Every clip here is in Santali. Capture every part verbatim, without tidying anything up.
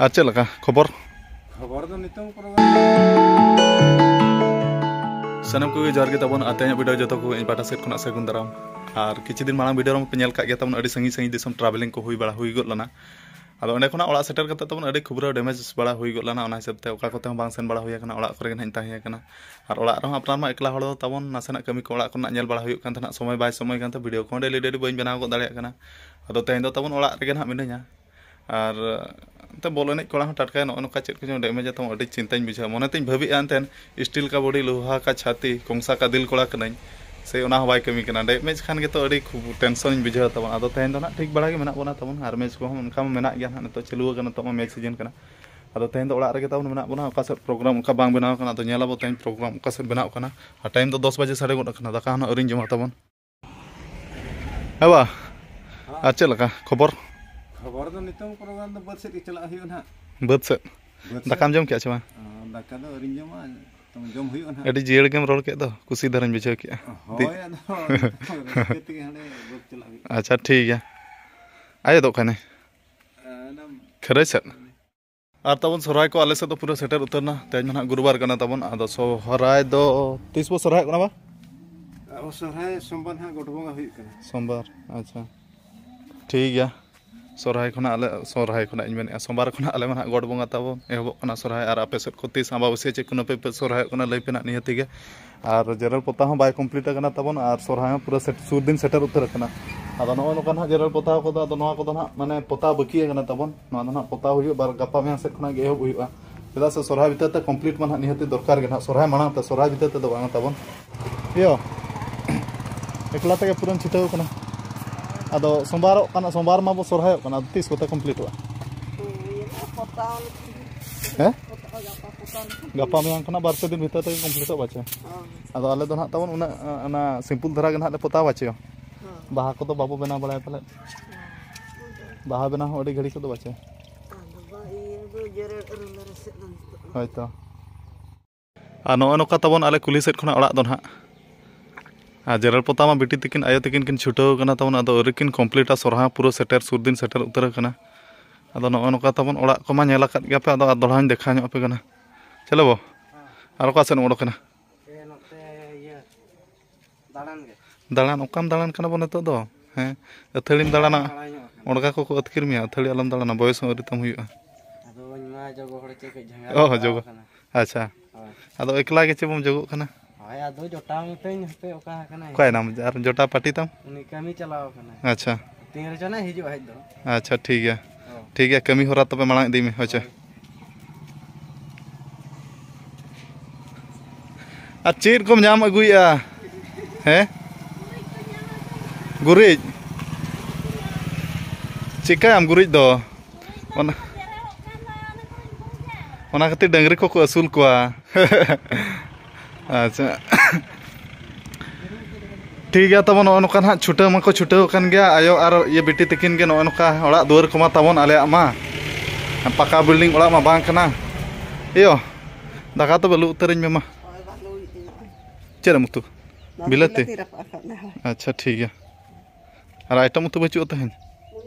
ᱟᱨ ᱪᱮᱫ ᱞᱮᱠᱟ ᱠᱷᱚᱵᱚᱨ? ᱠᱷᱚᱵᱚᱨ ᱫᱚ ᱱᱤᱛᱚᱝ ᱯᱨᱚᱜᱨᱟᱢ᱾ ᱥᱟᱱᱟᱢ ᱠᱚᱜᱮ ᱡᱚᱦᱟᱨ ᱜᱮ ᱛᱟᱵᱚᱱ᱾ ᱟᱨ ᱛᱮᱦᱮᱧᱟᱜ ᱵᱷᱤᱰᱤᱭᱳ ᱡᱚᱛᱚ ᱠᱚ ᱤᱧ ᱯᱟᱦᱴᱟ ᱥᱮᱫ ᱠᱷᱚᱱᱟᱜ ᱥᱟᱹᱜᱩᱱ ᱫᱟᱨᱟᱢ᱾ ᱟᱨ ᱠᱤᱪᱷᱩ ᱫᱤᱱ ᱢᱟᱲᱟᱝ ᱵᱷᱤᱰᱤᱭᱳ ᱨᱮᱦᱚᱸ ᱯᱮ ᱧᱮᱞ ᱠᱟᱜ ᱜᱮᱭᱟ ᱛᱟᱵᱚᱱ, ᱟᱹᱰᱤ ᱥᱟᱺᱜᱤᱧ ᱥᱟᱺᱜᱤᱧ ᱫᱤᱥᱚᱢ ᱴᱨᱟᱵᱷᱮᱞᱤᱝ ᱠᱚ ᱦᱩᱭ ᱵᱟᱲᱟ ᱦᱩᱭ ᱜᱚᱫ ᱞᱮᱱᱟ᱾ ᱟᱫᱚ ᱚᱸᱰᱮ ᱠᱷᱚᱱᱟᱜ ᱚᱲᱟᱜ ᱥᱮᱴᱮᱨ ᱠᱟᱛᱮ ᱛᱟᱵᱚᱱ ᱟᱹᱰᱤ ᱠᱷᱩᱵᱨᱟᱹ ᱰᱮᱢᱮᱡᱽ ᱵᱟᱲᱟ ᱦᱩᱭ ᱜᱚᱫ ᱞᱮᱱᱟ, ᱚᱱᱟ ᱦᱤᱥᱟᱹᱵ ᱛᱮ ᱚᱠᱟ ᱠᱚᱛᱮ ᱦᱚᱸ ᱵᱟᱝ ᱥᱮᱱ ᱵᱟᱲᱟ ᱦᱩᱭ ᱟᱠᱟᱱᱟ, ᱚᱲᱟᱜ ᱠᱚᱨᱮ ᱜᱮ ᱱᱟᱦᱟᱜ ᱤᱧ ᱛᱟᱦᱮᱸ ᱟᱠᱟᱱᱟ᱾ ᱟᱨ ᱚᱲᱟᱜ ᱨᱮᱦᱚᱸ ᱟᱯᱱᱟᱨ ᱢᱟ ᱮᱠᱞᱟ ᱦᱚᱲ ᱫᱚ ᱛᱟᱵᱚᱱ, ᱱᱟᱥᱮᱱᱟᱜ ᱠᱟᱹᱢᱤ ᱠᱚ ᱚᱲᱟᱜ ᱠᱚᱨᱮᱱᱟᱜ ᱧᱮᱞ ᱵᱟᱲᱟ ᱦᱩᱭᱩᱜ ᱠᱟᱱ ᱛᱟᱦᱮᱱᱟ, ᱥᱚᱢᱚᱭ ᱵᱟᱭ ᱥᱚᱢᱚᱭ ᱠᱟᱱᱛᱮ ᱵᱷᱤᱰᱤᱭᱳ ᱠᱚᱦᱚᱸ ᱰᱮᱞᱤ ᱰᱮᱞᱤ ᱵᱟᱹᱧ ᱵᱮᱱᱟᱣ ᱜᱚᱫ ᱫᱟᱲᱮᱭᱟᱜ ᱠᱟᱱᱟ᱾ ᱟᱫᱚ ᱛᱮᱦᱮᱧ ᱫᱚ ᱛᱟᱵᱚᱱ ᱚᱲᱟᱜ ᱨᱮᱜᱮ ᱱᱟᱦᱟᱜ ᱢᱤᱱᱟᱹᱧᱟ᱾ ᱟᱨ ᱮᱱᱛᱮ ᱵᱚᱞ ᱮᱱᱮᱡ ᱠᱚᱲᱟ ᱦᱚᱸ ᱴᱟᱴᱠᱟᱭ ᱱᱚᱜᱼᱚ ᱱᱚᱝᱠᱟ ᱪᱮᱫ ᱠᱚᱪᱚᱝ ᱰᱮᱢᱮᱡᱟ ᱛᱟᱢᱟ, ᱟᱹᱰᱤ ᱪᱤᱱᱛᱟᱹᱧ ᱵᱩᱡᱷᱟᱹᱣᱟ᱾ ᱢᱚᱱᱮ ᱛᱤᱧ ᱵᱷᱟᱹᱵᱤᱜᱼᱟ ᱮᱱᱛᱮ, ᱥᱴᱤᱞ ᱠᱟ ᱵᱚᱰᱤ, ᱞᱳᱦᱟ ᱠᱟ ᱪᱷᱟᱛᱤ, ᱠᱚᱝᱥᱟ ᱠᱟ ᱫᱤᱞ ᱠᱚᱲᱟ ᱠᱟᱹᱱᱟᱹᱧ, ᱥᱮ ᱚᱱᱟ ᱦᱚᱸ ᱵᱟᱭ ᱠᱟᱹᱢᱤ ᱠᱟᱱᱟ᱾ ᱰᱮᱢᱮᱡᱽ ᱠᱷᱟᱱ ᱜᱮᱛᱚ ᱟᱹᱰᱤ ᱠᱷᱩᱵ ᱴᱮᱱᱥᱚᱱᱤᱧ ᱵᱩᱡᱷᱟᱹᱣ ᱛᱟᱵᱚᱱ᱾ ᱟᱫᱚ ᱛᱮᱦᱮᱧ ᱫᱚ ᱱᱟᱦᱟᱜ ᱴᱷᱤᱠ ᱵᱟᱲᱟ ᱜᱮ ᱢᱮᱱᱟᱜ ᱵᱚᱱᱟ ᱛᱟᱵᱚᱱ, ᱟᱨ ᱢᱮᱪ ᱠᱚᱦᱚᱸ ᱚᱱᱠᱟ ᱢᱟ ᱢᱮᱱᱟᱜ ᱜᱮᱭᱟ ᱱᱟᱦᱟᱜ, ᱱᱤᱛᱚᱜ ᱪᱟᱹᱞᱩ ᱟᱠᱟᱱᱟ, ᱱᱤᱛᱚᱜ ᱢᱟ ᱢᱮᱪ ᱥᱤᱡᱤᱱ ᱠᱟᱱᱟ᱾ ᱟᱫᱚ ᱛᱮᱦᱮᱧ ᱫᱚ ᱚᱲᱟᱜ ᱨᱮᱜᱮ ᱛᱟᱵᱚᱱ ᱢᱮᱱᱟᱜ ᱵᱚᱱᱟ, ᱚᱠᱟ ᱥᱮᱫ ᱯᱨᱳᱜᱨᱟᱢ ᱚᱱᱠᱟ ᱵᱟᱝ ᱵᱮᱱᱟᱣ ᱠᱟᱱᱟ᱾ ᱟᱫᱚ ᱧᱮᱞ ᱟᱵᱚ ᱛᱮᱦᱮᱧ ᱯᱨᱳᱜᱨᱟᱢ ᱚᱠᱟ ᱥᱮᱫ ᱵᱮᱱᱟᱣ ᱠᱟᱱᱟ᱾ ᱟᱨ ᱴᱟᱭᱤᱢ ᱫᱚ ᱫᱚᱥ ᱵᱟᱡᱮ ᱥᱟᱰᱮ ᱜᱚᱫ ᱟᱠᱟᱱᱟ, ᱫᱟᱠᱟ ᱦᱚᱸ ᱱᱟᱦᱟᱜ ᱟᱹᱣᱨᱤᱧ ᱡᱚᱢᱟ ᱛᱟᱵᱚᱱ᱾ ᱦᱮᱸ ᱵᱟ? ᱦᱮᱸ᱾ ᱟᱨ ᱪᱮᱫ ᱞᱮᱠᱟ ᱠᱷᱚᱵᱚᱨ? ᱠᱷᱚᱵᱚᱨ ᱫᱚ ᱱᱤᱛᱚᱝ ᱯᱨᱳᱜᱨᱟᱢ ᱫᱚ ᱵᱟᱹᱫᱽ ᱥᱮᱫ ᱜᱮ ᱪᱟᱞᱟᱜ ᱦᱩᱭᱩᱜᱼᱟ ᱱᱟᱦᱟᱜ᱾ ᱵᱟᱹᱫᱽ ᱥᱮᱫ? ᱵᱟᱹᱫᱽ ᱥᱮᱫ᱾ ᱫᱟᱠᱟᱢ ᱡᱚᱢ ᱠᱮᱜᱼᱟ ᱪᱮ ᱵᱟᱝ? ᱚ, ᱫᱟᱠᱟ ᱫᱚ ᱟᱹᱣᱨᱤᱧ ᱡᱚᱢᱟ, ᱛᱚ ᱡᱚᱢ ᱦᱩᱭᱩᱜᱼᱟ ᱱᱟᱦᱟᱜ᱾ ᱟᱹᱰᱤ ᱡᱤᱭᱟᱹᱲ ᱜᱮᱢ ᱨᱚᱲ ᱠᱮᱫ ᱫᱚ, ᱠᱩᱥᱤ ᱫᱷᱟᱨᱟᱧ ᱵᱩᱡᱷᱟᱹᱣ ᱠᱮᱜᱼᱟ᱾ ᱦᱳᱭ, ᱟᱫᱚ ᱨᱟᱹᱥᱠᱟᱹ ᱛᱮᱜᱮ ᱦᱟᱸᱰᱮ ᱵᱟᱹᱫᱽ ᱪᱟᱞᱟᱜ ᱦᱩᱭᱩᱜᱼᱟ᱾ ᱟᱪᱪᱷᱟ, ᱴᱷᱤᱠ ᱜᱮᱭᱟ᱾ ᱟᱭᱳ ᱫᱚ ᱚᱠᱟᱭ ᱱᱟᱭ? ᱮᱠᱫᱚᱢ᱾ ᱠᱷᱟᱹᱨᱟᱹᱭ ᱥᱮᱫ? ᱟᱨ ᱛᱟᱵᱚᱱ ᱥᱚᱦᱨᱟᱭ ᱠᱚ ᱟᱞᱮ ᱥᱮᱫ ᱫᱚ ᱯᱩᱨᱟᱹ ᱥᱮᱴᱮᱨ ᱩᱛᱟᱹᱨ ᱮᱱᱟ᱾ ᱛᱮᱦᱮᱧ ᱢᱟ ᱱᱟᱦᱟᱜ ᱜᱩᱨᱩᱵᱟᱨ ᱠᱟᱱᱟ ᱛᱟᱵᱚᱱ᱾ ᱟᱫᱚ ᱥᱚᱦᱨᱟᱭ ᱫᱚ ᱛᱤᱥ ᱵᱚ ᱥᱚᱦᱨᱟᱭᱚᱜ ᱠᱟᱱᱟ ᱵᱟ? ᱟᱵᱚ ᱥᱚᱦᱨᱟᱭ ᱥᱳᱢᱵᱟᱨ ᱱᱟᱦᱟᱜ ᱜᱚᱰ ᱵᱚᱸᱜᱟ ᱦᱩᱭᱩᱜ ᱠᱟᱱᱟ᱾ ᱥᱳᱢᱵᱟᱨ, ᱟᱪᱪᱷᱟ, ᱴᱷᱤᱠ ᱜᱮᱭᱟ᱾ ᱥᱚᱦᱨᱟᱭ ᱠᱷᱚᱱᱟᱜ ᱟᱞᱮ, ᱥᱚᱦᱨᱟᱭ ᱠᱷᱚᱱᱟᱜ ᱤᱧ ᱢᱮᱱᱮᱫᱼᱟ, ᱥᱳᱢᱵᱟᱨ ᱠᱷᱚᱱᱟᱜ ᱟᱞᱮ ᱢᱟ ᱱᱟᱦᱟᱜ ᱜᱚᱰ ᱵᱚᱸᱜᱟ ᱛᱟᱵᱚᱱ ᱮᱦᱚᱵᱚᱜ ᱠᱟᱱᱟ ᱥᱚᱦᱨᱟᱭ᱾ ᱟᱨ ᱟᱯᱮ ᱥᱮᱫ ᱠᱚ ᱛᱤᱥ ᱟᱢᱵᱟᱵᱟᱹᱥᱭᱟᱹ ᱪᱮᱫ ᱠᱚ ᱱᱟᱯᱮ ᱯᱮ ᱥᱚᱦᱨᱟᱭᱚᱜ ᱠᱟᱱᱟ, ᱞᱟᱹᱭ ᱯᱮ ᱱᱟᱦᱟᱜ ᱱᱤᱦᱟᱹᱛᱤ ᱜᱮ᱾ ᱟᱨ ᱡᱮᱨᱮᱲ ᱯᱚᱛᱟᱣ ᱦᱚᱸ ᱵᱟᱭ ᱠᱚᱢᱯᱞᱤᱴ ᱟᱠᱟᱱᱟ ᱛᱟᱵᱚᱱ, ᱟᱨ ᱥᱚᱨᱦᱟᱭ ᱦᱚᱸ ᱯᱩᱨᱟᱹ ᱥᱮᱴ-, ᱥᱩᱨ ᱫᱤᱱ ᱥᱮᱴᱮᱨ ᱩᱛᱟᱹᱨ ᱟᱠᱟᱱᱟ᱾ ᱟᱫᱚ ᱱᱚᱜᱼᱚᱭ ᱱᱚᱝᱠᱟ ᱱᱟᱦᱟᱜ ᱡᱮᱨᱮᱲ ᱯᱚᱛᱟᱣ ᱠᱚᱫᱚ, ᱟᱫᱚ ᱱᱚᱣᱟ ᱠᱚᱫᱚ ᱱᱟᱦᱟᱜ ᱢᱟᱱᱮ ᱯᱚᱛᱟᱣ ᱵᱟᱹᱠᱤ ᱟᱠᱟᱱᱟ ᱛᱟᱵᱚᱱ᱾ ᱱᱚᱣᱟ ᱫᱚ ᱱᱟᱦᱟᱜ ᱯᱚᱛᱟᱣ ᱦᱩᱭᱩᱜᱼᱟ, ᱵᱟᱨ-, ᱜᱟᱯᱟ ᱢᱮᱭᱟᱝ ᱥᱮᱫ ᱠᱷᱚᱱᱟᱜ ᱜᱮ ᱮᱦᱚᱵ ᱦᱩᱭᱩᱜᱼᱟ᱾ ᱪᱮᱫᱟᱜ ᱥᱮ ᱥᱚᱨᱦᱟᱭ ᱵᱷᱤᱛᱟᱹᱨ ᱛᱮ ᱠᱚᱢᱯᱞᱤᱴ ᱢᱟ ᱱᱟᱦᱟᱜ ᱱᱤᱦᱟᱹᱛᱤ ᱫᱚᱨᱠᱟᱨ ᱜᱮ ᱱᱟᱦᱟᱜ, ᱥᱚᱨᱦᱟᱭ ᱢᱟᱲᱟᱝ ᱛᱮ, ᱥᱚᱨᱦᱟᱭ ᱵᱷᱤᱛᱟᱹᱨ ᱛᱮᱫᱚ ᱵᱟᱝᱟ ᱛᱟᱵᱚᱱ᱾ ᱤᱭᱟᱹ, ᱮᱠᱞᱟ ᱛᱮᱜᱮ ᱯᱩᱨᱟᱹᱢ ᱪᱷᱩᱴᱟᱹᱣ ᱠᱟᱱᱟ᱾ ᱟᱫᱚ ᱥᱳᱢᱵᱟᱨᱚᱜ ᱠᱟᱱᱟ, ᱥᱳᱢᱵᱟᱨ ᱢᱟᱵᱚ ᱥᱚᱨᱦᱟᱭᱚᱜ ᱠᱟᱱᱟ, ᱟᱫᱚ ᱛᱤᱥ ᱠᱚᱛᱮ ᱠᱚᱢᱯᱞᱤᱴᱚᱜᱼᱟ? ᱦᱮᱸ? ᱜᱟᱯᱟ ᱢᱮᱭᱟᱝ ᱠᱷᱚᱱᱟᱜ ᱵᱟᱨ ᱯᱮ ᱫᱤᱱ ᱵᱷᱤᱛᱟᱹᱨ ᱛᱮᱜᱮ ᱠᱚᱢᱯᱞᱤᱴᱚᱜ ᱯᱟᱪᱮ᱾ ᱦᱳᱭ᱾ ᱟᱫᱚ ᱟᱞᱮ ᱫᱚ ᱱᱟᱦᱟᱜ ᱛᱟᱵᱚᱱ ᱩᱱᱟᱹᱜ, ᱚᱱᱟ ᱥᱤᱢᱯᱩᱞ ᱫᱷᱟᱨᱟ ᱜᱮ ᱱᱟᱦᱟᱜ ᱞᱮ ᱯᱚᱛᱟᱣ ᱯᱟᱪᱮ᱾ ᱦᱳᱭ᱾ ᱵᱟᱦᱟ ᱠᱚᱫᱚ ᱵᱟᱵᱚ ᱵᱮᱱᱟᱣ ᱵᱟᱲᱟᱭᱟ ᱯᱟᱞᱮᱫ᱾ ᱦᱳᱭ᱾ ᱵᱟᱦᱟ ᱵᱮᱱᱟᱣ ᱦᱚᱸ ᱟᱹᱰᱤ ᱜᱷᱟᱹᱲᱤ ᱠᱚᱫᱚ ᱯᱟᱪᱮ᱾ ᱟᱫᱚ ᱵᱟ, ᱤᱭᱟᱹ ᱫᱚ ᱡᱮᱨᱮᱲ ᱟᱹᱨᱩᱵ ᱞᱮ ᱨᱮᱥᱮᱫ ᱫᱚ ᱱᱤᱛᱚᱜ ᱫᱚ᱾ ᱦᱳᱭ ᱛᱚ᱾ ᱟᱨ ᱱᱚᱜᱼᱚᱭ ᱱᱚᱝᱠᱟ ᱛᱟᱵᱚᱱ ᱟᱞᱮ ᱠᱩᱞᱦᱤ ᱥᱮᱫ ᱠᱷᱚᱱᱟᱜ ᱚᱲᱟᱜ ᱫᱚ ᱱᱟᱦᱟᱜ᱾ ᱟᱨ ᱡᱮᱨᱮᱲ ᱯᱚᱛᱟᱣ ᱢᱟ ᱵᱤᱴᱤ ᱛᱤᱠᱤᱱ, ᱟᱭᱳ ᱛᱤᱠᱤᱱ ᱠᱤᱱ ᱪᱷᱩᱴᱟᱹᱣ ᱠᱟᱱᱟ ᱛᱟᱵᱚᱱ, ᱟᱫᱚ ᱟᱹᱣᱨᱤ ᱠᱤᱱ ᱠᱚᱢᱯᱞᱤᱴᱟ᱾ ᱥᱚᱨᱦᱟᱭ ᱯᱩᱨᱟᱹ ᱥᱮᱴᱮᱨ, ᱥᱩᱨ ᱫᱤᱱ ᱥᱮᱴᱮᱨ ᱩᱛᱟᱹᱨ ᱟᱠᱟᱱᱟ᱾ ᱟᱫᱚ ᱱᱚᱜᱼᱚ ᱱᱚᱝᱠᱟ ᱛᱟᱵᱚᱱ ᱚᱲᱟᱜ ᱠᱚᱢᱟ ᱧᱮᱞ ᱟᱠᱟᱫ ᱜᱮᱭᱟᱯᱮ, ᱟᱫᱚ ᱟᱨ ᱫᱚᱦᱲᱟᱧ ᱫᱮᱠᱷᱟᱣ ᱧᱚᱜ ᱟᱯᱮ ᱠᱟᱱᱟ᱾ ᱪᱚᱞᱚ ᱵᱚ, ᱟᱨ ᱚᱠᱟ ᱥᱮᱫ ᱮᱢ ᱚᱰᱚᱠ ᱮᱱᱟ? ᱮ, ᱱᱚᱛᱮ ᱤᱭᱟᱹ, ᱫᱟᱬᱟᱱ ᱜᱮ᱾ ᱫᱟᱬᱟᱱ? ᱚᱠᱟᱢ ᱫᱟᱬᱟᱱ ᱠᱟᱱᱟ ᱵᱚ ᱱᱤᱛᱚᱜ ᱫᱚ? ᱦᱮᱸ, ᱟᱹᱛᱷᱟᱹᱲᱤᱢ ᱫᱟᱬᱟᱱᱟ᱾ ᱫᱟᱬᱟ ᱧᱚᱜ ᱟᱠᱟᱱᱟ᱾ ᱚᱲᱜᱟ ᱠᱚᱠᱚ ᱟᱹᱛᱠᱤᱨ ᱢᱮᱭᱟ, ᱟᱹᱛᱷᱟᱹᱲᱤ ᱟᱞᱚᱢ ᱫᱟᱬᱟᱱᱟ, ᱵᱚᱭᱮᱥ ᱦᱚᱸ ᱟᱹᱣᱨᱤ ᱛᱟᱢ ᱦᱩᱭᱩᱜᱼᱟ᱾ ᱟᱫᱚ ᱤᱧ ᱢᱟ ᱡᱚᱜᱚ ᱦᱚᱲ ᱪᱮᱫ ᱠᱟᱹᱡ ᱡᱷᱟᱸᱜᱟ ᱚ, ᱪᱟᱵᱟ ᱡᱚᱜᱚ᱾ ᱟᱠᱟᱱᱟ᱾ ᱟᱪᱪᱷᱟ᱾ ᱦᱳᱭ᱾ ᱟᱫᱚ ᱮᱠᱞᱟ ᱜᱮ ᱪᱮᱫ ᱵᱚᱢ ᱡᱚᱜᱚᱜ ᱠᱟᱱᱟ? ᱦᱳᱭ, ᱟᱫᱚ ᱡᱚᱴᱟᱣ ᱢᱤᱛᱟᱹᱧ ᱦᱟᱯᱮ ᱚᱠᱟ ᱟᱠᱟᱱᱟᱭ᱾ ᱚᱠᱟᱭᱮᱱᱟᱢ? ᱟᱨ ᱡᱚᱴᱟᱣ ᱯᱟᱹᱴᱤ ᱛᱟᱢ? ᱩᱱᱤ ᱠᱟᱹᱢᱤ ᱪᱟᱞᱟᱣ ᱟᱠᱟᱱᱟᱭ᱾ ᱟᱪᱪᱷᱟ᱾ ᱛᱤᱱ ᱨᱮᱪᱚ ᱱᱟᱜ ᱦᱤᱡᱩᱜᱼᱟ ᱦᱮᱡ ᱫᱚ᱾ ᱟᱪᱪᱷᱟ, ᱴᱷᱤᱠ ᱜᱮᱭᱟ᱾ ᱦᱳᱭ᱾ ᱴᱷᱤᱠ ᱜᱮᱭᱟ, ᱠᱟᱹᱢᱤ ᱦᱚᱨᱟ ᱛᱚᱵᱮ ᱢᱟᱲᱟᱝ ᱤᱫᱤᱭ ᱢᱮ, ᱦᱳᱭ ᱪᱮ? ᱦᱳᱭ᱾ ᱟᱨ ᱪᱮᱫ ᱠᱚᱢ ᱧᱟᱢ ᱟᱹᱜᱩᱭᱮᱫᱼᱟ? ᱦᱮᱸ? ᱜᱩᱨᱤᱡ? ᱪᱤᱠᱟᱹᱭᱟᱢ ᱜᱩᱨᱤᱡ ᱫᱚ? ᱚᱱᱟ, ᱚᱱᱟ ᱠᱷᱟᱹᱛᱤᱨ ᱰᱟᱹᱝᱨᱤ ᱠᱚᱠᱚ ᱟᱹᱥᱩᱞ ᱠᱚᱣᱟ᱾ ᱟᱪᱪᱷᱟ᱾ ᱴᱷᱤᱠ ᱜᱮᱭᱟ, ᱛᱟᱵᱚᱱ ᱱᱚᱜᱼᱚ ᱱᱚᱝᱠᱟ ᱱᱟᱦᱟᱜ ᱪᱷᱩᱴᱟᱹᱣ ᱢᱟᱠᱚ ᱪᱷᱩᱴᱟᱹᱣ ᱟᱠᱟᱱ ᱜᱮᱭᱟ, ᱟᱭᱳ ᱟᱨ ᱤᱭᱟᱹ ᱵᱤᱴᱤ ᱛᱟᱹᱠᱤᱱ ᱜᱮ ᱱᱚᱜᱼᱚ ᱱᱚᱝᱠᱟ ᱚᱲᱟᱜ ᱫᱩᱣᱟᱹᱨ ᱠᱚᱢᱟ ᱛᱟᱵᱚᱱ ᱟᱞᱮᱭᱟᱜ ᱢᱟ ᱯᱟᱠᱟ building ᱚᱲᱟᱜ ᱢᱟ ᱵᱟᱝ ᱠᱟᱱᱟ᱾ ᱤᱭᱳ, ᱫᱟᱠᱟ ᱛᱚᱵᱮ ᱞᱩ ᱩᱛᱟᱹᱨᱟᱹᱧ ᱢᱮ ᱢᱟ᱾ ᱦᱳᱭ, ᱵᱟᱝ ᱞᱩ ᱦᱩᱭᱩᱜ ᱛᱤᱧᱟᱹ᱾ ᱪᱮᱫ ᱮᱢ ᱩᱛᱩ? ᱱᱚᱣᱟ ᱫᱚ ᱵᱤᱞᱟᱹᱛᱤ? ᱵᱤᱞᱟᱹᱛᱤ ᱨᱟᱯᱟᱜ ᱟᱠᱟᱫ ᱢᱮ, ᱦᱳᱭ᱾ ᱟᱪᱪᱷᱟ, ᱴᱷᱤᱠ ᱜᱮᱭᱟ᱾ ᱟᱨ item ᱩᱛᱩ ᱵᱟᱹᱪᱩᱜᱼᱟ ᱛᱮᱦᱮᱧ?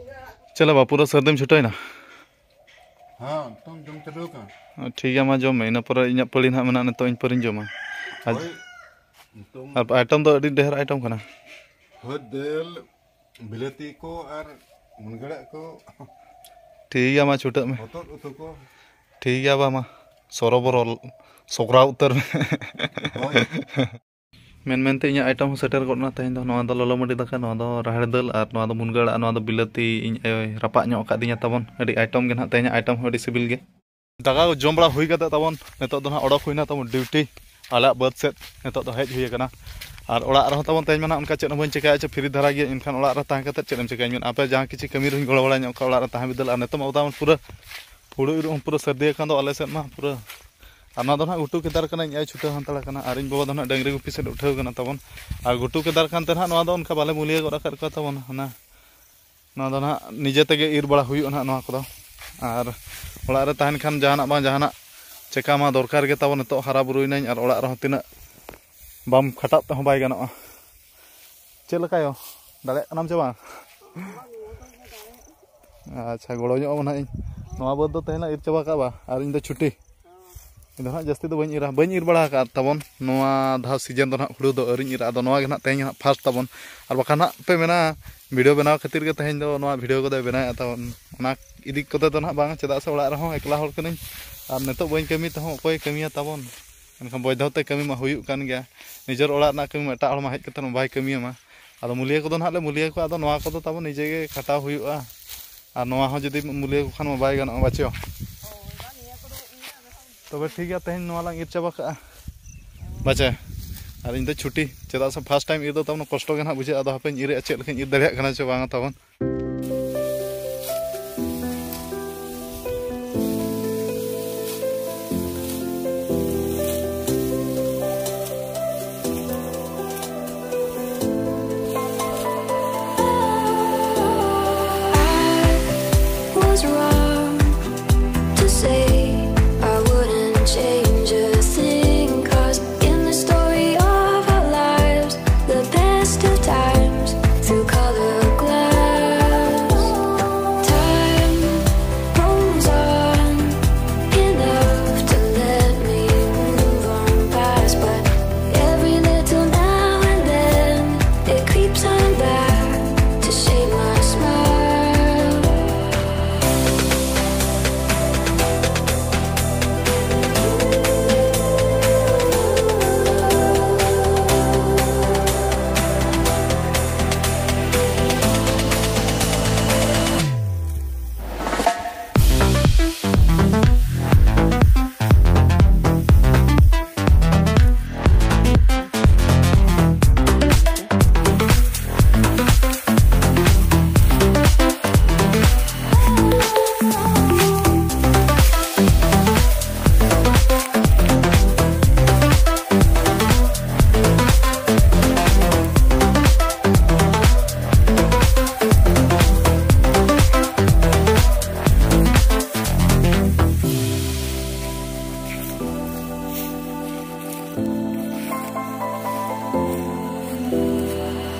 ᱪᱟᱞᱟᱣ ᱵᱟ, ᱯᱩᱨᱟᱹ ᱥᱟᱹᱨᱫᱤᱢ ᱪᱷᱩᱴᱟᱹᱣᱮᱱᱟ? ᱦᱮᱸ, ᱱᱤᱛᱚᱝ ᱡᱚᱢ ᱪᱟᱹᱞᱩ ᱟᱠᱟᱱᱟ᱾ ᱴᱷᱤᱠ ᱜᱮᱭᱟ, ᱢᱟ ᱡᱚᱢ ᱢᱮ, ᱤᱱᱟᱹ ᱯᱚᱨᱮ ᱤᱧᱟᱹᱜ ᱯᱟᱹᱲᱤ ᱱᱟᱦᱟᱜ ᱢᱮᱱᱟᱜᱼᱟ, ᱱᱤᱛᱚᱜ ᱤᱧ ᱯᱟᱹᱨᱤᱧ ᱡᱚᱢᱟ᱾ ᱟᱨ, ᱦᱳᱭ, ᱱᱤᱛᱚᱝ ᱟᱨ item ᱫᱚ ᱟᱹᱰᱤ ᱰᱷᱮᱨ item ᱠᱟᱱᱟ᱾ ᱦᱳᱭ, ᱫᱟᱹᱞ, ᱵᱤᱞᱟᱹᱛᱤ ᱠᱚ ᱟᱨ ᱢᱩᱱᱜᱟᱹ ᱟᱲᱟᱜ ᱠᱚ᱾ ᱴᱷᱤᱠ ᱜᱮᱭᱟ, ᱢᱟ ᱪᱷᱩᱴᱟᱹᱜ ᱢᱮ᱾ ᱦᱚᱛᱚᱫ ᱩᱛᱩ ᱠᱚ᱾ ᱴᱷᱤᱠ ᱜᱮᱭᱟ ᱵᱟ, ᱢᱟ ᱥᱚᱨᱚᱵᱚᱨᱚ ᱥᱚᱜᱨᱟᱣ ᱩᱛᱟᱹᱨ ᱢᱮ᱾ ᱦᱳᱭ᱾ ᱢᱮᱱ ᱢᱮᱱᱛᱮ ᱤᱧᱟᱹᱜ item ᱦᱚᱸ ᱥᱮᱴᱮᱨ ᱜᱚᱫ ᱮᱱᱟ ᱛᱮᱦᱮᱧ ᱫᱚ᱾ ᱱᱚᱣᱟ ᱫᱚ ᱞᱚᱞᱚ ᱢᱟᱹᱰᱤ ᱫᱟᱠᱟ, ᱱᱚᱣᱟ ᱫᱚ ᱨᱟᱦᱮᱲ ᱫᱟᱹᱞ ᱟᱨ ᱱᱚᱣᱟ ᱫᱚ ᱢᱩᱱᱜᱟᱹ ᱟᱲᱟᱜ, ᱱᱚᱣᱟ ᱫᱚ ᱵᱤᱞᱟᱹᱛᱤ ᱤᱧ ᱟᱭᱳᱭ ᱨᱟᱯᱟᱜ ᱧᱚᱜ ᱟᱠᱟᱫᱤᱧᱟ ᱛᱟᱵᱚᱱ᱾ ᱟᱹᱰᱤ item ᱜᱮ ᱱᱟᱦᱟᱜ ᱛᱮᱦᱮᱧᱟᱜ item ᱦᱚᱸ ᱟᱹᱰᱤ ᱥᱤᱵᱤᱞ ᱜᱮ᱾ ᱫᱟᱠᱟ ᱠᱚ ᱡᱚᱢ ᱵᱟᱲᱟ ᱦᱩᱭ ᱠᱟᱛᱮ ᱛᱟᱵᱚᱱ ᱱᱤᱛᱚᱜ ᱫᱚ ᱱᱟᱦᱟᱜ ᱚᱰᱚᱠ ᱦᱩᱭᱱᱟ ᱛᱟᱵᱚᱱ duty, ᱟᱞᱮᱭᱟᱜ ᱵᱟᱹᱫᱽ ᱥᱮᱫ ᱱᱤᱛᱚᱜ ᱫᱚ ᱦᱮᱡ ᱦᱩᱭ ᱟᱠᱟᱱᱟ᱾ ᱟᱨ ᱚᱲᱟᱜ ᱨᱮᱦᱚᱸ ᱛᱟᱵᱚᱱ ᱛᱮᱦᱮᱧ ᱢᱟ ᱱᱟᱦᱟᱜ ᱚᱱᱠᱟ ᱪᱮᱫ ᱦᱚᱸ ᱵᱟᱹᱧ ᱪᱮᱠᱟᱭᱟ, ᱪᱮ free ᱫᱷᱟᱨᱟ ᱜᱮᱭᱟ, ᱮᱱᱠᱷᱟᱱ ᱚᱲᱟᱜ ᱨᱮ ᱛᱟᱦᱮᱸ ᱠᱟᱛᱮ ᱪᱮᱫ ᱮᱢ ᱪᱮᱠᱟᱭᱟ? ᱢᱮᱱ ᱟᱯᱮ ᱡᱟᱦᱟᱸ ᱠᱤᱪᱷᱩ ᱠᱟᱹᱢᱤ ᱨᱮᱦᱚᱸᱧ ᱜᱚᱲᱚ ᱵᱟᱲᱟ ᱧᱚᱜ ᱠᱟᱜᱼᱟ ᱚᱲᱟᱜ ᱨᱮ ᱛᱟᱦᱮᱸ ᱵᱤᱫᱟᱹᱞ, ᱟᱨ ᱱᱤᱛᱚᱜ ᱢᱟ ᱛᱟᱵᱚᱱ ᱯᱩᱨᱟᱹ ᱦᱩᱲᱩ ᱤᱨᱚᱜ ᱦᱚᱸ ᱯᱩᱨᱟᱹ ᱥᱟᱹᱨᱫᱤ ᱟᱠᱟᱱ ᱫᱚ ᱟᱞᱮ ᱥᱮᱫ ᱢᱟ ᱯᱩᱨᱟᱹ᱾ ᱟᱨ ᱱᱚᱣᱟ ᱫᱚ ᱱᱟᱦᱟᱜ ᱜᱷᱩᱴᱩ ᱠᱮᱫᱟᱨ ᱠᱟᱱᱟ, ᱤᱧ ᱟᱭᱳ ᱪᱷᱩᱴᱟᱹᱣ ᱦᱟᱛᱟᱲ ᱠᱟᱱᱟ, ᱟᱨ ᱤᱧ ᱵᱟᱵᱟ ᱫᱚ ᱱᱟᱦᱟᱜ ᱰᱟᱹᱝᱨᱤ ᱜᱩᱯᱤ ᱥᱮᱫ ᱩᱴᱷᱟᱹᱣ ᱠᱟᱱᱟ ᱛᱟᱵᱚᱱ᱾ ᱟᱨ ᱜᱷᱩᱴᱩ ᱠᱮᱫᱟᱨ ᱠᱟᱱ ᱛᱮ ᱱᱟᱦᱟᱜ ᱱᱚᱣᱟ ᱫᱚ ᱚᱱᱠᱟ ᱵᱟᱞᱮ ᱢᱩᱞᱤᱭᱟᱹ ᱜᱚᱫ ᱟᱠᱟᱫ ᱠᱚᱣᱟ ᱛᱟᱵᱚᱱ᱾ ᱦᱟᱱᱟ, ᱱᱚᱣᱟ ᱫᱚ ᱱᱟᱦᱟᱜ ᱱᱤᱡᱮ ᱛᱮᱜᱮ ᱤᱨ ᱵᱟᱲᱟ ᱦᱩᱭᱩᱜᱼᱟ ᱱᱟᱦᱟᱜ ᱱᱚᱣᱟ ᱠᱚᱫᱚ᱾ ᱟᱨ ᱚᱲᱟᱜ ᱨᱮ ᱛᱟᱦᱮᱱ ᱠᱷᱟᱱ ᱡᱟᱦᱟᱱᱟᱜ ᱵᱟᱝ ᱡᱟᱦᱟᱱᱟᱜ ᱪᱮᱠᱟ ᱢᱟ ᱫᱚᱨᱠᱟᱨ ᱜᱮ ᱛᱟᱵᱚᱱ, ᱱᱤᱛᱚᱜ ᱦᱟᱨᱟ ᱵᱩᱨᱩᱭᱮᱱᱟᱹᱧ ᱟᱨ ᱚᱲᱟᱜ ᱨᱮᱦᱚᱸ ᱛᱤᱱᱟᱹᱜ ᱵᱟᱢ ᱠᱷᱟᱴᱟᱜ ᱛᱮᱦᱚᱸ ᱵᱟᱭ ᱜᱟᱱᱚᱜᱼᱟ᱾ ᱪᱮᱫ ᱞᱮᱠᱟ ᱭᱳ? ᱫᱟᱲᱮᱭᱟᱜ ᱠᱟᱱᱟᱢ ᱪᱮ ᱵᱟᱝ? ᱟᱪᱪᱷᱟ, ᱜᱚᱲᱚ ᱧᱚᱜ ᱟᱵᱚᱱ ᱦᱟᱸᱜ ᱤᱧ᱾ ᱱᱚᱣᱟ ᱵᱟᱹᱫᱽ ᱫᱚ ᱛᱮᱦᱮᱧ ᱞᱟᱝ ᱤᱨ ᱪᱟᱵᱟ ᱠᱟᱜᱼᱟ ᱵᱟ? ᱟᱨ ᱤᱧ ᱫᱚ ᱪᱷᱩᱴᱤ᱾ ᱤᱧ ᱫᱚ ᱦᱟᱸᱜ ᱡᱟᱹᱥᱛᱤ ᱫᱚ ᱵᱟᱹᱧ ᱤᱨᱟ, ᱵᱟᱹᱧ ᱤᱨ ᱵᱟᱲᱟ ᱟᱠᱟᱫ ᱛᱟᱵᱚᱱ᱾ ᱱᱚᱣᱟ ᱫᱷᱟᱣ ᱥᱤᱡᱮᱱ ᱫᱚ ᱦᱟᱸᱜ ᱦᱩᱲᱩ ᱫᱚ ᱟᱹᱣᱨᱤᱧ ᱤᱨᱟ᱾ ᱟᱫᱚ ᱱᱚᱣᱟ ᱜᱮ ᱦᱟᱸᱜ ᱛᱮᱦᱮᱧ ᱦᱟᱸᱜ ᱯᱷᱟᱥᱴ ᱛᱟᱵᱚᱱ᱾ ᱟᱨ ᱵᱟᱠᱷᱟᱱ ᱦᱟᱸᱜ ᱯᱮ ᱢᱮᱱᱟ, ᱵᱷᱤᱰᱤᱭᱳ ᱵᱮᱱᱟᱣ ᱠᱷᱟᱹᱛᱤᱨ ᱜᱮ ᱛᱮᱦᱮᱧ ᱫᱚ ᱱᱚᱣᱟ ᱵᱷᱤᱰᱤᱭᱳ ᱠᱚᱫᱚᱭ ᱵᱮᱱᱟᱣᱮᱫᱼᱟ ᱛᱟᱵᱚᱱ᱾ ᱚᱱᱟ ᱤᱫᱤ ᱠᱚᱛᱮ ᱫᱚ ᱦᱟᱸᱜ ᱵᱟᱝ, ᱪᱮᱫᱟᱜ ᱥᱮ ᱚᱲᱟᱜ ᱨᱮᱦᱚᱸ ᱮᱠᱞᱟ ᱦᱚᱲ ᱠᱟᱹᱱᱟᱹᱧ᱾ ᱟᱨ ᱱᱤᱛᱚᱜ ᱵᱟᱹᱧ ᱠᱟᱹᱢᱤ ᱛᱮᱦᱚᱸ ᱚᱠᱚᱭ ᱠᱟᱹᱢᱤᱭᱟ ᱛᱟᱵᱚᱱ? ᱮᱱᱠᱷᱟᱱ ᱵᱚᱭᱫᱷᱚ ᱛᱮ ᱠᱟᱹᱢᱤ ᱢᱟ ᱦᱩᱭᱩᱜ ᱠᱟᱱ ᱜᱮᱭᱟ᱾ ᱱᱤᱡᱮᱨ ᱚᱲᱟᱜ ᱨᱮᱱᱟᱜ ᱠᱟᱹᱢᱤ ᱢᱟ ᱮᱴᱟᱜ ᱦᱚᱲ ᱢᱟ ᱦᱮᱡ ᱠᱟᱛᱮ ᱢᱟ ᱵᱟᱭ ᱠᱟᱹᱢᱤᱭᱟᱢᱟ᱾ ᱟᱫᱚ ᱢᱩᱞᱤᱭᱟᱹ ᱠᱚᱫᱚ ᱱᱟᱦᱟᱜ ᱞᱮ ᱢᱩᱞᱤᱭᱟᱹ ᱠᱚᱣᱟ, ᱟᱫᱚ ᱱᱚᱣᱟ ᱠᱚᱫᱚ ᱛᱟᱵᱚᱱ ᱱᱤᱡᱮ ᱜᱮ ᱠᱷᱟᱴᱟᱣ ᱦᱩᱭᱩᱜᱼᱟ᱾ ᱟᱨ ᱱᱚᱣᱟ ᱦᱚᱸ ᱡᱩᱫᱤ ᱢᱩᱞᱤᱭᱟᱹ ᱠᱚ ᱠᱷᱟᱱ ᱢᱟ ᱵᱟᱭ ᱜᱟᱱᱚᱜᱼᱟ, ᱵᱟᱪᱚ? ᱛᱚᱵᱮ ᱴᱷᱤᱠ ᱜᱮᱭᱟ, ᱛᱮᱦᱮᱧ ᱱᱚᱣᱟ ᱞᱟᱝ ᱤᱨ ᱪᱟᱵᱟ ᱠᱟᱜᱼᱟ, ᱵᱟᱪᱮ? ᱟᱨ ᱤᱧ ᱫᱚ ᱪᱷᱩᱴᱤ, ᱪᱮᱫᱟᱜ ᱥᱮ ᱯᱷᱟᱥᱴ ᱴᱟᱭᱤᱢ ᱤᱨ ᱫᱚ ᱛᱟᱵᱚᱱ ᱠᱚᱥᱴᱚ ᱜᱮ ᱱᱟᱦᱟᱜ ᱵᱩᱡᱷᱟᱹᱜᱼᱟ᱾ ᱟᱫᱚ ᱦᱟᱯᱮᱧ ᱤᱨᱮᱜᱼᱟ, ᱪᱮᱫ ᱞᱮᱠᱟᱧ ᱤᱨ ᱫᱟᱲᱮᱭᱟᱜ ᱠᱟᱱᱟ ᱪᱮ ᱵᱟᱝᱟ ᱛᱟᱵᱚᱱ᱾ I was wrong to say I wouldn't change a thing, 'cause in the story of our lives, the best of times through colored glass. Time rolls on, enough to let me move on past, but every little now and then it creeps on back to shade my smile.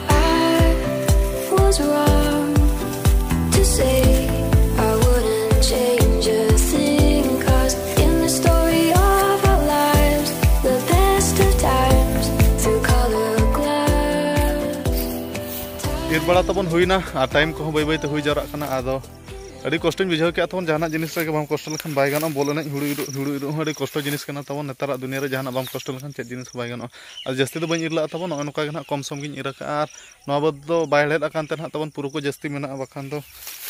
I was wrong to say ᱤᱨ ᱵᱟᱲᱟ ᱛᱟᱵᱚᱱ ᱦᱩᱭᱱᱟ ᱟᱨ ᱴᱟᱭᱤᱢ ᱠᱚᱦᱚᱸ ᱵᱟᱹᱭ ᱵᱟᱹᱭ ᱛᱮ ᱦᱩᱭ ᱡᱟᱣᱨᱟᱜ ᱠᱟᱱᱟ᱾ ᱟᱫᱚ ᱟᱹᱰᱤ ᱠᱚᱥᱴᱚᱧ ᱵᱩᱡᱷᱟᱹᱣ ᱠᱮᱜᱼᱟ ᱛᱟᱵᱚᱱ, ᱡᱟᱦᱟᱱᱟᱜ ᱡᱤᱱᱤᱥ ᱨᱮᱜᱮ ᱵᱟᱢ ᱠᱚᱥᱴᱚ ᱞᱮᱠᱷᱟᱱ ᱵᱟᱭ ᱜᱟᱱᱚᱜᱼᱟ᱾ ᱵᱚᱞ ᱮᱱᱮᱡ, ᱦᱩᱲᱩ ᱤᱨᱚᱜ, ᱦᱩᱲᱩ ᱤᱨᱚᱜ ᱦᱚᱸ ᱟᱹᱰᱤ ᱠᱚᱥᱴᱚ ᱡᱤᱱᱤᱥ ᱠᱟᱱᱟ ᱛᱟᱵᱚᱱ᱾ ᱱᱮᱛᱟᱨᱟᱜ ᱫᱩᱱᱤᱭᱟᱹ ᱨᱮ ᱡᱟᱦᱟᱱᱟᱜ ᱵᱟᱢ ᱠᱚᱥᱴᱚ ᱞᱮᱠᱷᱟᱱ ᱪᱮᱫ ᱡᱤᱱᱤᱥ ᱦᱚᱸ ᱵᱟᱭ ᱜᱟᱱᱚᱜᱼᱟ᱾ ᱟᱨ ᱡᱟᱹᱥᱛᱤ ᱫᱚ ᱵᱟᱹᱧ ᱤᱨ ᱞᱟᱜᱼᱟ ᱛᱟᱵᱚᱱ, ᱱᱚᱜᱼᱚᱭ ᱱᱚᱝᱠᱟ ᱜᱮ ᱱᱟᱦᱟᱜ ᱠᱚᱢ ᱥᱚᱢ ᱜᱤᱧ ᱤᱨ ᱟᱠᱟᱜᱼᱟ᱾ ᱟᱨ ᱱᱚᱣᱟ ᱵᱟᱹᱫᱽ ᱫᱚ ᱵᱟᱭ ᱦᱮᱲᱦᱮᱫ ᱟᱠᱟᱱ ᱛᱮ ᱱᱟᱦᱟᱜ ᱛᱟᱵᱚᱱ ᱯᱩᱨᱩ ᱠᱚ ᱡᱟᱹᱥᱛᱤ ᱢᱮᱱᱟᱜᱼᱟ, ᱵᱟᱠᱷᱟᱱ ᱫᱚ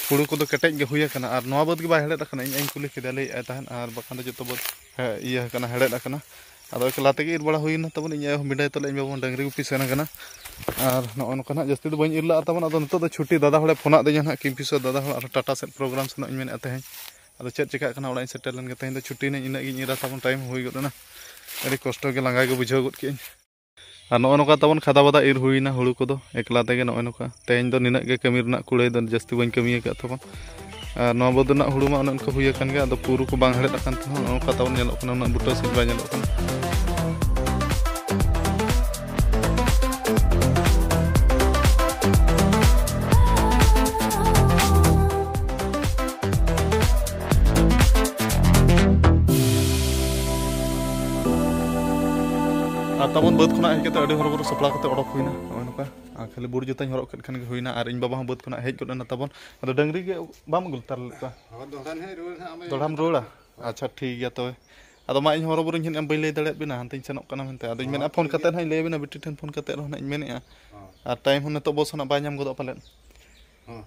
ᱦᱩᱲᱩ ᱠᱚᱫᱚ ᱠᱮᱴᱮᱡ ᱜᱮ ᱦᱩᱭ ᱟᱠᱟᱱᱟ᱾ ᱟᱨ ᱱᱚᱣᱟ ᱵᱟᱹᱫᱽ ᱜᱮ ᱵᱟᱭ ᱦᱮᱲᱦᱮᱫ ᱟᱠᱟᱱᱟ, ᱤᱧ ᱟᱭᱳᱧ ᱠᱩᱞᱤ ᱠᱮᱫᱮᱭᱟ, ᱞᱟᱹᱭᱮᱫᱼᱟᱭ ᱛᱟᱦᱮᱸᱫ, ᱟᱨ ᱵᱟᱠᱷᱟᱱ ᱫᱚ ᱡᱚᱛᱚ ᱵᱟᱹᱫᱽ ᱦᱮ-, ᱤᱭᱟᱹ ᱟᱠᱟᱱᱟ, ᱦᱮᱲᱦᱮᱫ ᱟᱠᱟᱱᱟ᱾ ᱟᱫᱚ ᱮᱠᱞᱟ ᱛᱮᱜᱮ ᱤᱨ ᱵᱟᱲᱟ ᱦᱩᱭᱱᱟ ᱛᱟᱵᱚᱱ, ᱤᱧ ᱟᱭᱳ ᱦᱚᱸ ᱵᱤᱰᱟᱹᱭ ᱛᱟᱞᱮ, ᱤᱧ ᱵᱟᱵᱟ ᱦᱚᱸ ᱰᱟᱹᱝᱨᱤ ᱜᱩᱯᱤ ᱥᱮᱱ ᱟᱠᱟᱱᱟ᱾ ᱟᱨ ᱱᱚᱜᱼᱚ ᱱᱚᱝᱠᱟ ᱱᱟᱦᱟᱜ ᱡᱟᱹᱥᱛᱤ ᱫᱚ ᱵᱟᱹᱧ ᱤᱨ ᱞᱟᱜᱼᱟ ᱛᱟᱵᱚᱱ᱾ ᱟᱫᱚ ᱱᱤᱛᱚᱜ ᱫᱚ ᱪᱷᱩᱴᱤ, ᱫᱟᱫᱟ ᱦᱚᱲᱮ ᱯᱷᱳᱱᱟᱫ ᱫᱤᱧᱟ ᱱᱟᱦᱟᱜ, ᱠᱤᱢᱯᱤᱥᱚᱨ ᱫᱟᱫᱟ ᱦᱚᱲ, ᱟᱨ ᱴᱟᱴᱟ ᱥᱮᱫ ᱯᱨᱳᱜᱨᱟᱢ ᱥᱮᱱᱚᱜ ᱤᱧ ᱢᱮᱱᱮᱫᱼᱟ ᱛᱮᱦᱮᱧ᱾ ᱟᱫᱚ ᱪᱮᱫ ᱪᱮᱠᱟᱜ ᱠᱟᱱᱟ, ᱚᱲᱟᱜ ᱤᱧ ᱥᱮᱴᱮᱨ ᱞᱮᱱ ᱜᱮ᱾ ᱛᱮᱦᱮᱧ ᱫᱚ ᱪᱷᱩᱴᱤ ᱱᱟᱹᱧ, ᱤᱱᱟᱹᱜ ᱜᱤᱧ ᱤᱨᱟ ᱛᱟᱵᱚᱱ, ᱴᱟᱭᱤᱢ ᱦᱚᱸ ᱦᱩᱭ ᱜᱚᱫ ᱮᱱᱟ᱾ ᱟᱹᱰᱤ ᱠᱚᱥᱴᱚ ᱜᱮ, ᱞᱟᱸᱜᱟ ᱜᱮ ᱵᱩᱡᱷᱟᱹᱣ ᱜᱚᱫ ᱠᱮᱫᱟᱹᱧ᱾ ᱟᱨ ᱱᱚᱜᱼᱚ ᱱᱚᱝᱠᱟ ᱛᱟᱵᱚᱱ ᱠᱷᱟᱫᱟ ᱵᱟᱫᱟ ᱤᱨ ᱦᱩᱭᱱᱟ ᱦᱩᱲᱩ ᱠᱚᱫᱚ ᱮᱠᱞᱟ ᱛᱮᱜᱮ᱾ ᱱᱚᱜᱼᱚᱭ ᱱᱚᱝᱠᱟ ᱛᱮᱦᱮᱧ ᱫᱚ ᱱᱤᱱᱟᱹᱜ ᱜᱮ ᱠᱟᱹᱢᱤ ᱨᱮᱱᱟᱜ ᱠᱩᱲᱟᱹᱭ ᱫᱚ, ᱡᱟᱹᱥᱛᱤ ᱵᱟᱹᱧ ᱠᱟᱹᱢᱤ ᱟᱠᱟᱫ ᱛᱟᱵᱚᱱ᱾ ᱟᱨ ᱱᱚᱣᱟ ᱵᱟᱹᱫᱽ ᱨᱮᱱᱟᱜ ᱦᱩᱲᱩ ᱢᱟ ᱚᱱᱮ ᱚᱱᱠᱟ ᱦᱩᱭ ᱟᱠᱟᱱ ᱜᱮᱭᱟ, ᱟᱫᱚ ᱯᱩᱨᱩ ᱠᱚ ᱵᱟᱝ ᱦᱮᱲᱦᱮᱫ ᱟᱠᱟᱱ ᱛᱮᱦᱚᱸ ᱱᱚᱜᱼᱚ ᱱᱚᱝᱠᱟ ᱛᱟᱵᱚᱱ ᱧᱮᱞᱚᱜ ᱠᱟᱱᱟ, ᱩᱱᱟᱹᱜ ᱵᱩᱴᱟᱹ ᱥᱟᱺᱦᱤᱡ ᱵᱟᱭ ᱧᱮᱞᱚᱜ ᱠᱟᱱᱟ᱾ ᱟᱨ ᱛᱟᱵᱚᱱ ᱵᱟᱹᱫᱽ ᱠᱷᱚᱱᱟᱜ ᱦᱮᱡ ᱠᱟᱛᱮ ᱟᱹᱰᱤ ᱦᱚᱨᱚᱵᱚᱨᱚ ᱥᱟᱯᱲᱟᱣ ᱠᱟᱛᱮ ᱚᱰᱚᱠ ᱦᱩᱭᱱᱟ ᱱᱚᱜᱼᱚᱭ ᱱᱚᱝᱠᱟ᱾ ᱟᱨ ᱠᱷᱟᱹᱞᱤ ᱵᱩᱴ ᱡᱩᱛᱟᱹᱧ ᱦᱚᱨᱚᱜ ᱠᱮᱫ ᱠᱷᱟᱱ ᱜᱮ ᱦᱩᱭᱱᱟ᱾ ᱟᱨ ᱤᱧ ᱵᱟᱵᱟ ᱦᱚᱸ ᱵᱟᱹᱫᱽ ᱠᱷᱚᱱᱟᱜ ᱦᱮᱡ ᱜᱚᱫ ᱮᱱᱟ ᱛᱟᱵᱚᱱ᱾ ᱟᱫᱚ ᱰᱟᱹᱝᱨᱤ ᱜᱮ ᱵᱟᱢ ᱟᱹᱜᱩ ᱞᱮᱛᱟᱨ ᱞᱮᱫ ᱠᱚᱣᱟ? ᱦᱚᱸ, ᱫᱚᱦᱲᱟ ᱱᱟᱦᱟᱜ ᱨᱩᱣᱟᱹᱲ ᱱᱟᱦᱟᱜ, ᱟᱢ ᱫᱚᱦᱲᱟᱢ ᱨᱩᱣᱟᱹᱲᱟ? ᱦᱳᱭ᱾ ᱟᱪᱪᱷᱟ, ᱴᱷᱤᱠ ᱜᱮᱭᱟ ᱛᱚᱵᱮ᱾ ᱟᱫᱚ ᱢᱟ, ᱤᱧ ᱦᱚᱨᱚᱵᱚᱨᱚᱧ ᱦᱮᱡ ᱮᱱᱟ, ᱵᱟᱹᱧ ᱞᱟᱹᱭ ᱫᱟᱲᱮᱭᱟᱫ ᱵᱤᱱᱟ, ᱦᱟᱱᱛᱮᱧ ᱥᱮᱱᱚᱜ ᱠᱟᱱᱟ ᱢᱮᱱᱛᱮ᱾ ᱟᱫᱚᱧ ᱦᱚᱸ, ᱢᱮᱱᱮᱫᱼᱟ, ᱯᱷᱳᱱ ᱴᱷᱤᱠ ᱠᱟᱛᱮ ᱜᱮᱭᱟ᱾ ᱱᱟᱦᱟᱜ ᱤᱧ ᱞᱟᱹᱭ ᱟᱵᱤᱱᱟ, ᱵᱤᱴᱤ ᱴᱷᱮᱱ ᱯᱷᱳᱱ ᱠᱟᱛᱮ ᱨᱮᱦᱚᱸ ᱱᱟᱦᱟᱜ ᱤᱧ ᱢᱮᱱᱮᱫᱼᱟ᱾ ᱦᱚᱸ᱾ ᱟᱨ ᱴᱟᱭᱤᱢ ᱦᱚᱸ ᱱᱤᱛᱚᱜ ᱵᱚᱥ ᱦᱚᱸ ᱱᱟᱦᱟᱜ ᱵᱟᱭ ᱧᱟᱢ ᱜᱚᱫᱚᱜᱼᱟ ᱯᱟᱞᱮᱫ᱾ ᱦᱚᱸ᱾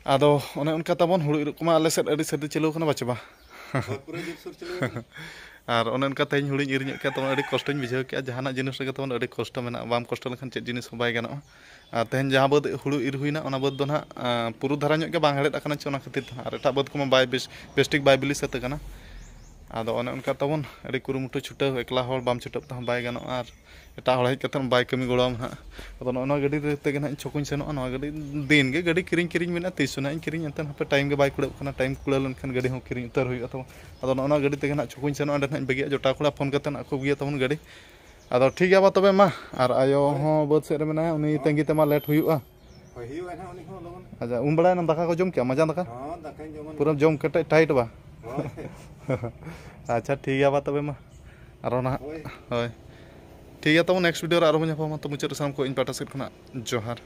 ᱟᱫᱚ ᱚᱱᱮ ᱚᱱᱠᱟ ᱛᱟᱵᱚᱱ ᱦᱩᱲᱩ ᱤᱨᱚᱜ ᱠᱚᱢᱟ ᱟᱞᱮ ᱥᱮᱫ ᱟᱹᱰᱤ ᱥᱟᱹᱨᱫᱤ ᱪᱟᱹᱞᱩ ᱟᱠᱟᱱᱟ, ᱵᱟᱪᱮ ᱵᱟ? ᱦᱳᱭ, ᱯᱩᱨᱟᱹ ᱡᱳᱨᱥᱳᱨ ᱪᱟᱹᱞᱩ ᱟᱠᱟᱱᱟ᱾ ᱟᱨ ᱚᱱᱮ ᱚᱱᱠᱟ ᱛᱮᱦᱮᱧ ᱦᱩᱲᱩᱧ ᱤᱨ ᱧᱚᱜ ᱠᱮᱫ ᱛᱟᱵᱚᱱ, ᱟᱹᱰᱤ ᱠᱚᱥᱴᱚᱧ ᱵᱩᱡᱷᱟᱹᱣ ᱠᱮᱫᱼᱟ᱾ ᱡᱟᱦᱟᱱᱟᱜ ᱡᱤᱱᱤᱥ ᱨᱮᱜᱮ ᱛᱟᱵᱚᱱ ᱟᱹᱰᱤ ᱠᱚᱥᱴᱚ ᱢᱮᱱᱟᱜᱼᱟ, ᱵᱟᱢ ᱠᱚᱥᱴᱚ ᱞᱮᱠᱷᱟᱱ ᱪᱮᱫ ᱡᱤᱱᱤᱥ ᱦᱚᱸ ᱵᱟᱭ ᱜᱟᱱᱚᱜᱼᱟ᱾ ᱟᱨ ᱛᱮᱦᱮᱧ ᱡᱟᱦᱟᱸ ᱵᱟᱹᱫᱽ ᱦᱩᱲᱩ ᱤᱨ ᱦᱩᱭᱱᱟ, ᱚᱱᱟ ᱵᱟᱹᱫᱽ ᱫᱚ ᱱᱟᱦᱟᱜ, ᱟᱸ, ᱯᱩᱨᱩ ᱫᱷᱟᱨᱟ ᱧᱚᱜ ᱜᱮ ᱵᱟᱝ ᱦᱮᱲᱦᱮᱫ ᱟᱠᱟᱱᱟ ᱪᱮ, ᱚᱱᱟ ᱠᱷᱟᱹᱛᱤᱨ ᱛᱮ ᱱᱟᱦᱟᱜ᱾ ᱟᱨ ᱮᱴᱟᱜ ᱵᱟᱹᱫᱽ ᱠᱚᱢᱟ ᱵᱟᱭ ᱵᱮᱥ, ᱵᱮᱥᱴᱷᱤᱠ ᱵᱟᱭ ᱵᱤᱞᱤ ᱥᱟᱹᱛ ᱟᱠᱟᱱᱟ᱾ ᱟᱫᱚ ᱚᱱᱮ ᱚᱱᱠᱟ ᱛᱟᱵᱚᱱ ᱟᱹᱰᱤ ᱠᱩᱨᱩᱢᱩᱴᱩ ᱪᱷᱩᱴᱟᱹᱣ, ᱮᱠᱞᱟ ᱦᱚᱲ ᱵᱟᱢ ᱪᱷᱩᱴᱟᱹᱜ ᱛᱮᱦᱚᱸ ᱵᱟᱭ ᱜᱟᱱᱚᱜᱼᱟ᱾ ᱟᱨ ᱮᱴᱟᱜ ᱦᱚᱲ ᱦᱮᱡ ᱠᱟᱛᱮᱫ ᱵᱟᱭ ᱠᱟᱹᱢᱤ ᱜᱚᱲᱚᱣᱟᱢᱟ ᱦᱟᱸᱜ᱾ ᱟᱫᱚ ᱱᱚᱜᱼᱚ ᱱᱚᱣᱟ ᱜᱟᱹᱰᱤ ᱨᱮ ᱛᱮᱜᱮ ᱱᱟᱦᱟᱜ ᱤᱧ ᱪᱷᱚᱠᱩᱧ ᱥᱮᱱᱚᱜᱼᱟ᱾ ᱱᱚᱣᱟ ᱜᱟᱹᱰᱤ ᱫᱤᱱ ᱜᱮ ᱜᱟᱹᱰᱤ ᱠᱤᱨᱤᱧ, ᱠᱤᱨᱤᱧ ᱢᱮᱱᱟᱜᱼᱟ, ᱛᱤᱥ ᱪᱚ ᱱᱟᱦᱟᱜ ᱤᱧ ᱠᱤᱨᱤᱧ, ᱮᱱᱛᱮ ᱦᱟᱯᱮ ᱴᱟᱭᱤᱢ ᱜᱮ ᱵᱟᱭ ᱠᱩᱲᱟᱹᱜ ᱠᱟᱱᱟ᱾ ᱴᱟᱭᱤᱢ ᱠᱩᱲᱟᱹᱣ ᱞᱮᱱᱠᱷᱟᱱ ᱜᱟᱹᱰᱤ ᱦᱚᱸ ᱠᱤᱨᱤᱧ ᱩᱛᱟᱹᱨ ᱦᱩᱭᱩᱜᱼᱟ ᱛᱟᱵᱚᱱ᱾ ᱟᱫᱚ ᱱᱚᱜᱼᱚ ᱱᱚᱣᱟ ᱜᱟᱹᱰᱤ ᱛᱮᱜᱮ ᱱᱟᱦᱟᱜ ᱪᱷᱚᱠᱩᱧ ᱥᱮᱱᱚᱜᱼᱟ, ᱚᱸᱰᱮ ᱱᱟᱦᱟᱜ ᱤᱧ ᱵᱟᱹᱜᱤᱭᱟ, ᱡᱚᱴᱟᱣ ᱠᱚᱲᱟ ᱯᱷᱳᱱ ᱠᱟᱛᱮᱫ ᱱᱟᱦᱟᱜ ᱠᱚ ᱟᱹᱜᱩᱭᱟ ᱛᱟᱵᱚᱱ ᱜᱟᱹᱰᱤ᱾ ᱟᱫᱚ ᱴᱷᱤᱠ ᱜᱮᱭᱟ ᱵᱟ ᱛᱚᱵᱮ ᱢᱟ, ᱟᱨ ᱟᱭᱳ ᱦᱳᱭ᱾ ᱦᱚᱸ ᱵᱟᱹᱫᱽ ᱥᱮᱫ ᱨᱮ ᱢᱮᱱᱟᱭᱟ, ᱩᱱᱤ ᱦᱚᱸ᱾ ᱛᱟᱺᱜᱤ ᱛᱮᱢᱟ ᱞᱮᱴ ᱦᱩᱭᱩᱜᱼᱟ᱾ ᱦᱳᱭ, ᱦᱩᱭᱩᱜᱼᱟ ᱱᱟᱦᱟᱜ ᱩᱱᱤ ᱦᱚᱸ ᱞᱚᱜᱚᱱ᱾ ᱟᱪᱪᱷᱟ, ᱩᱢ ᱵᱟᱲᱟᱭᱮᱱᱟᱢ, ᱫᱟᱠᱟ ᱠᱚ ᱡᱚᱢ ᱠᱮᱜᱼᱟ, ᱢᱟᱸᱡᱟᱱ ᱫᱟᱠᱟ? ᱦᱚᱸ, ᱫᱟᱠᱟᱧ ᱡᱚᱢᱟ ᱱᱤᱛ᱾ ᱯᱩᱨᱟᱹᱢ ᱡᱚᱢ ᱠᱮᱴᱮᱡ ᱴᱟᱭᱤᱴ ᱵᱟ? ᱦᱳᱭ᱾ ᱟᱪᱪᱷᱟ, ᱴᱷᱤᱠ ᱜᱮᱭᱟ ᱵᱟ ᱛᱚᱵᱮ ᱢᱟ, ᱟᱨᱚ ᱱᱟᱦᱟᱜ᱾ ᱦᱳᱭ᱾ ᱦᱳᱭ, ᱴᱷᱤᱠ ᱜᱮᱭᱟ ᱛᱟᱵᱚᱱ, ᱱᱮᱠᱥᱴ ᱵᱷᱤᱰᱤᱭᱳ ᱨᱮ ᱟᱨᱚ ᱵᱚᱱ ᱧᱟᱯᱟᱢᱟ᱾ ᱛᱚ ᱢᱩᱪᱟᱹᱫ ᱨᱮ ᱥᱟᱱᱟᱢ ᱠᱚ ᱤᱧ ᱯᱟᱦᱴᱟ ᱥᱮᱫ ᱠᱷᱚᱱᱟᱜ ᱡᱚᱦᱟᱨ᱾